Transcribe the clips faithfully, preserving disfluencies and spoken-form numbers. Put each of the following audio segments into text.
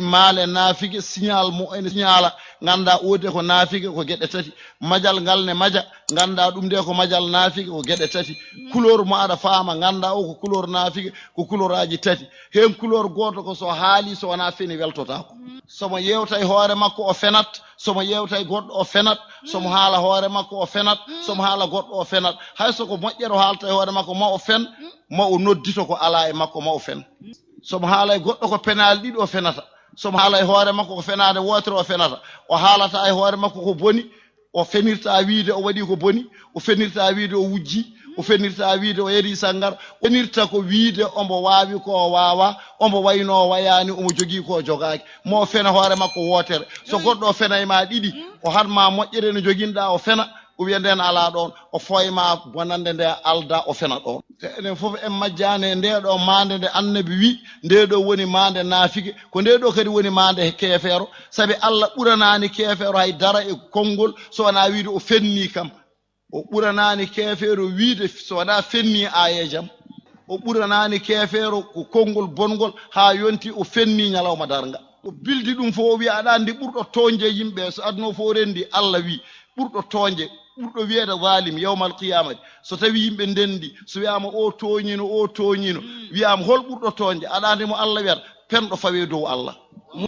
Maale naafige, signal mo ene signala, ngannda o de ko naafige, ko geɗe tati. Majal ngal ne maja, ngannda ɗum de ko majal naafige, ko geɗe tati. Couleur mo aɗa faama, ngannda o ko couleur naafige, ko couleur aji tati. Heen couleur gooto ko so haali, so wonaa feni weltotaako. Somo yewta e hoore makko, o fenat. Somo yewta e goɗɗo, o fenat. Somo haala hoore makko, o fenat. Somo haala goɗɗo, o fenat. Hay so ko moƴƴere o haalta e hoore makko, ma o fen, ma o noddito ko alaa e makko, ma o fen. Somo haala e goɗɗo ko penaali ɗiɗi o fenata. Somo haala e hoore makko ko fenaande wootere o fenata. O haalata e hoore makko ko boni. O fenirta wiide o waɗi ko boni. O fenirta wiide o wujji. O fenirta wiide o yari sangar. O fenirta ko wiide omo waawi ko o waawa. Omo wayno o wayaani, omo jogii ko o jogaaki. Mo o fena hoore makko wootere. So goɗɗo o fena e ma ɗiɗi, o hat ma moƴƴere no joginɗa o fena. O wiya nden alaa ɗoon, o fooyma bonannde nde alda, o fena ɗoon. Te enen fof en majjaani e ndee ɗoo maande nde Annabi wi, ndee ɗoo woni maande naafige, ko ndee ɗoo kadi woni maande keefeero, sabi Alla ɓuranaani keefeero hay dara e konngol so wonaa wiide o fennii kam. O ɓuranaani keefeero wiide so wonaa fennii aayeejam. O ɓuranaani keefeero ko konngol bonngol haa yonti o fennii ñalawma darnga. O bildi ɗum fof, o wiya, aɗa anndi ɓurɗo tooñde yimɓe, so aduna o fof renndi, Alla wi, ɓurɗo tooñde, ɓurɗo wiyeede zalim yawmal qiyamati. So tawi yimɓe ndenndi, so wiyaama o tooñino, o tooñino, wiyaama hol ɓurɗo tooñde? Aɗa anndi mo Alla wiyata? Penɗo fawe dow Alla.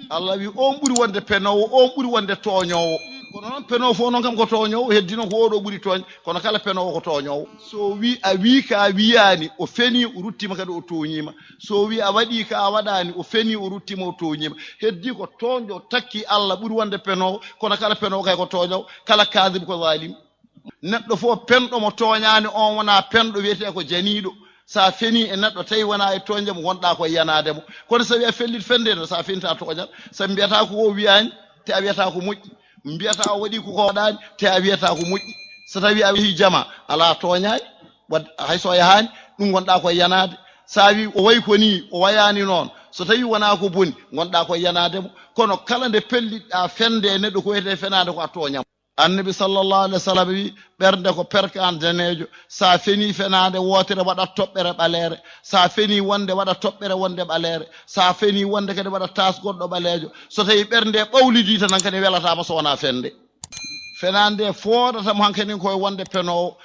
Alla wi, on ɓuri wonde penoowo, on ɓuri wonde tooñoowo. Kono noon penoowo fof noon kam ko tooñoowo, heddi noon ko oɗo ɓuri tooñde, kono kala penoowo ko tooñoowo. So wi a wi ka wiyaani, o feni, o ruttima kadi o tooñima. So wi a waɗi ka a waɗaani, o feni, o ruttima, o tooñima. Heddi ko tooñɗo takki Alla ɓuri wonde penoowo, kono kala penoowo kay ko tooñoowo, kala kaadib ko zalim. Neɗɗo fof penɗo mo tooñaani, on wona penɗo, wiyetee ko janiiɗo. Sa feni e neɗɗo tawi wona e tooñde mo, wonɗa ko e yanaade mo. Kono so wi a fellit fende, no sa fenta tooñat, sabi mbiyata ko o wiyaani, te a wiyata ko moƴƴi. Mbiyata o waɗi ko ko waɗaani, te a wiyata ko moƴƴi. So tawi a yehi jama, ala tooñaani, wadde hay so a yahaani, ɗum ngonɗa ko e yanaade. Sa wi o wayi ko ni, o wayaani noon, so tawi wona ko boni, ngonɗa ko e yanaade mo. Kono kala nde pellitɗa fende e neɗɗo, ko wiyetee fenaande, ko a tooñam. Annabi sallallahu alaihi wasallam wi, ɓernde ko perkaan daneejo. Sa feni fenaande wootere, waɗat toɓɓere ɓaleere. Sa feni wonde, waɗat toɓɓere wonde ɓaleere. Sa feni wonde kadi, waɗat taas goɗɗo ɓaleejo. So tawi ɓernde ɓawlidi tan, hankadi welataama so wona fende. Fenaande fooɗata mo hankadi koye wonde penoowo.